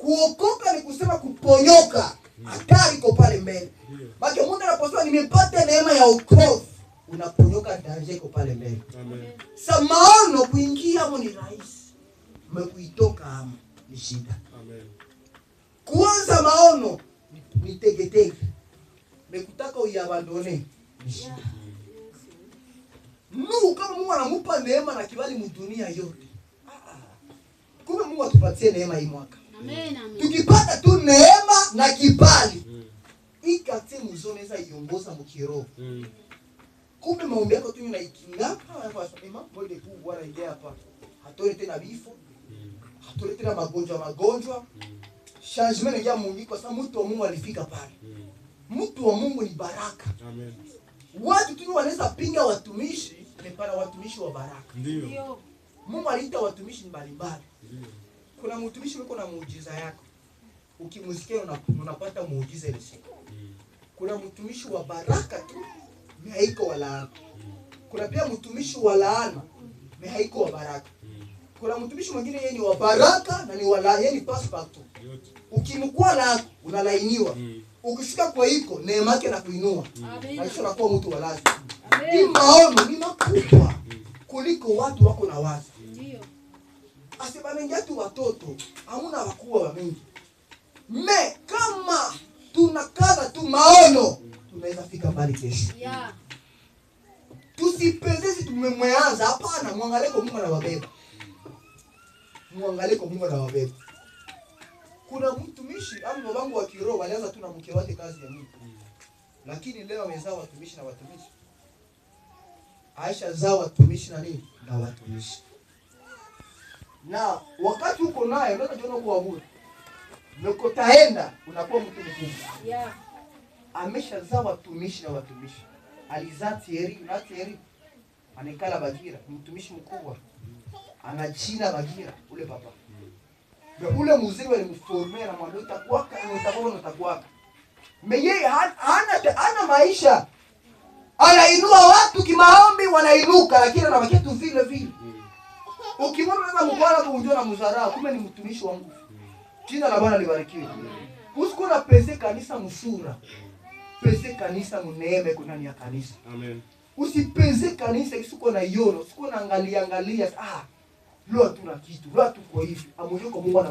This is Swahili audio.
Kuokoka ni kusema kuponyoka. Hatari iko pale mbele. Ndio. Maana mtu anaposema nimepata neema ya wokovu, unaponyoka, danger iko pale mbele. Amen. Sa maono kuingia amo ni rahisi, mekuitoka amo ni shida. Amen. Kuanza maono ni tegetege, mekutaka uiabandonner ni shida. Nuhu kama Mungu anamupa neema na kibali mudunia yote. Ah, ah. Kumbe Mungu atupatie neema hii mwaka. Amen, amen. Tukipata tu neema na kibali, hii quartier muzo naweza iongoza mukiroho. Kumbe maombi yako tu unaikinga hapa ema mwede tu Bwana ingia hapa. Hatoi tena vifo, hatoi tena magonjwa magonjwa. Changement inaingia Mungu kwa sababu mtu wa Mungu alifika pale. Mtu wa Mungu ni baraka. Amen. Watu tu wanaweza pinga watumishi, ni watumishi wa baraka. Ndio. Mungu aliita watumishi mbalimbali. Ndio. Kuna mtumishi yuko na muujiza yako. Ukimsikia unapata muujiza ile siku. Kuna mtumishi wa baraka tu, ni haiko wa laana. Kuna pia mtumishi wa laana, ni haiko wa baraka. Kuna mtumishi mwingine yeye ni wa baraka na ni wa laana, yeye ni passe-partout. Yote. Ukimkuwa la unalainiwa. Ukifika kwa iko neema yake na kuinua. Amen. Na kisha unakuwa mtu wa lazima. Hii Amen. maono ni makubwa kuliko watu wako na waza. Ndio. Asibanengia tu watoto, hamuna wakubwa wa mingi. Me kama tunakaza tu maono, tunaweza fika mbali kesho. Yeah. Tusipendezi tumemweanza, hapana, muangalie kwa Mungu anawabeba. Muangalie kwa Mungu anawabeba. Kuna mtumishi au babangu wa kiroho walianza tu na mke wake kazi ya Mungu. Lakini leo amezaa watumishi na watumishi. Aisha zaa watumishi na nini? Na watumishi. Na wakati uko naye unaweza jiona kuwa bure. Mkotaenda unakuwa mtu mkubwa. Yeah. Ameshazaa watumishi na watumishi. Alizaa Thierry, na Thierry anekala Bagira, ni mtumishi mkubwa. Ana jina Bagira ule papa. Na ule mzee walimformea na mwambia utakuwaka, utakuwa utakuwaka. Me yeye hana maisha. Anainua watu kimaombi wanainuka, lakini anabakia tu vile vile. Ukimwona unaweza mkwala kumjua na mzarau, kumbe ni mtumishi wa nguvu. Jina la Bwana libarikiwe. Usikuwa na pese kanisa msura. Pese kanisa mneeme kuna ndani ya kanisa. Amen. Usipeze kanisa isiko na yono, usikuwa na angalia angalia, leo hatuna kitu, leo tuko hivi. Amujue kwa Mungu ana